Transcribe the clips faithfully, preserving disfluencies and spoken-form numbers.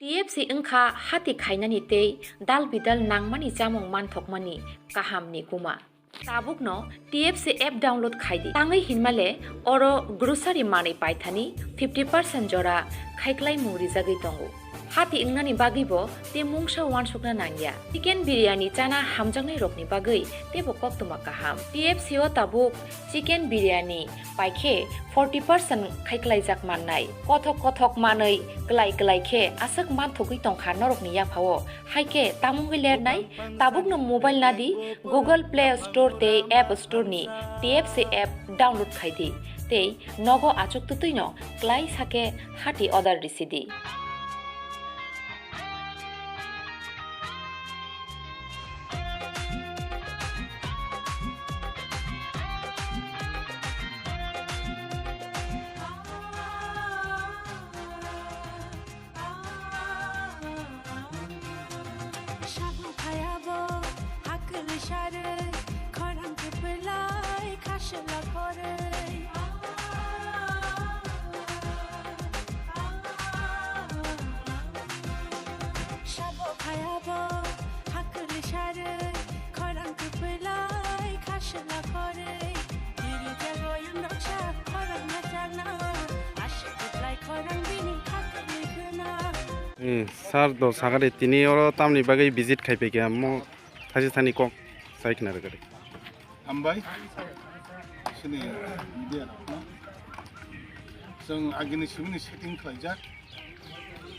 T F C wngkha hati khainani tei dal bidal nangmani chamung manthokmani kahamni kuma. Tabukno T F C app download khai di. Tangwi hinmale oro grocery manwi paithani fifty percent jora khaiklaimung rijagwi tongo. Hati wngnani bagwibo tei mungsa uansukna nangya. Chicken biryani chana hamjaknairokni bagwi teibo koktwma kaham. T F C o tabuk chicken biryani paikhe forty percent khaiklaijak mannai. Kothok kothok manwi klai klai khe aswk manthogwi tongkha norokni yaphao. Hai khe tamungwi lernai, tabukno mobile nadi Google Play Store tei App Store ni T F C app download khai di tei nogo achuk twtwino klai sakhe hati order risi di. Sabu phayabo hakli sarwi, khorang kwplai khasla khorwi. Sabu phayabo hakli sarwi, khorang kwplai khasla khorwi. Diri jago yamroksa khorang na changna, aswk kwplai khorang bini khakni khwna. Eh, sir, do sagari tini oro tamni bagwi visit khai phaikha, mo thaisi thani kok sai khna rwgari. Hambai, chini media rokno. Chwng agini simini setting khlaijak.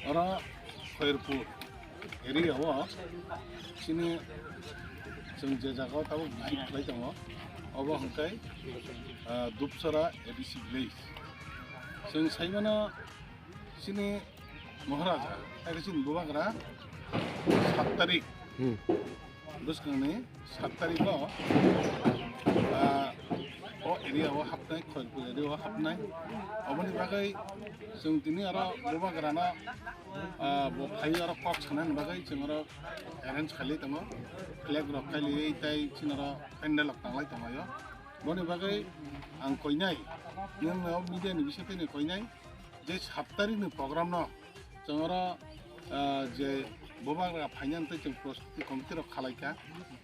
Oro Khairpur area o chini chwng je jaga o tabuk visit khlai tongo, obo hwnkhe, ah, Dupsara A D C village. Chwng saimano chini Maharaja, abo chini bubagra sat tarik. Hmm. Bwskangni sat tarikho, ah, o area o hapnai, Khairpur area o hapnai. Oboni bagwi chwng tini oro bubagrano, ah, bo phaiwi oro kok sanani bagwi chwng oro arrange khailai tongo. Flag rok khailaiwi tei chini oro pandal rok tanglai tongo. Boni bagwi ang koinai, nwng media ni bisingtwi koinai, je sat tarikni program no chwng oro, ah, je bubagra phainani tei chwng prostuti committee rok khalaikha,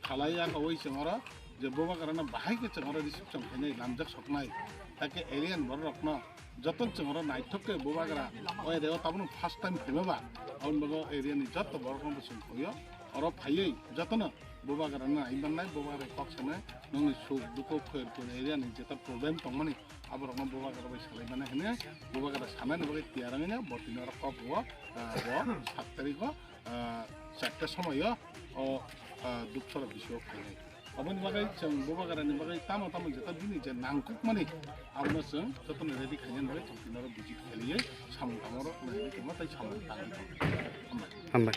khalai yakowi chwng oro je bubagrano bahai khe chwng oro reception khainai, lamjak soknai, hakhe area ni borok rokno joto chwng oro naithok khe bubagra o area o tabukno first time phaima ba, aboni bagwi area ni joto borok rokno chwng khoyo oro phaiwi jotono bubagrano nai mannai, bubagra kok sanai, nongni suk dukhu Khairpur area ni jeta problem tongmani, aborokno bubagra bai salai mano hwnwi bubagra sanani bagwi tiyar wngwi no bo tini oro kok o, ah, bo sat tarikho, ah, charta somoio o, ah, Dupsara bisingo phainai. Aboni bagwi chwng bubagrani bagwi tamo tamo jeta bini je nangkukmani abono chwng jotono ready khainani bagwi chwng tini oro visit khailaiwi samung tangma rok naiwi tongma tei samung tangwi tongo. Hambai. Hambai.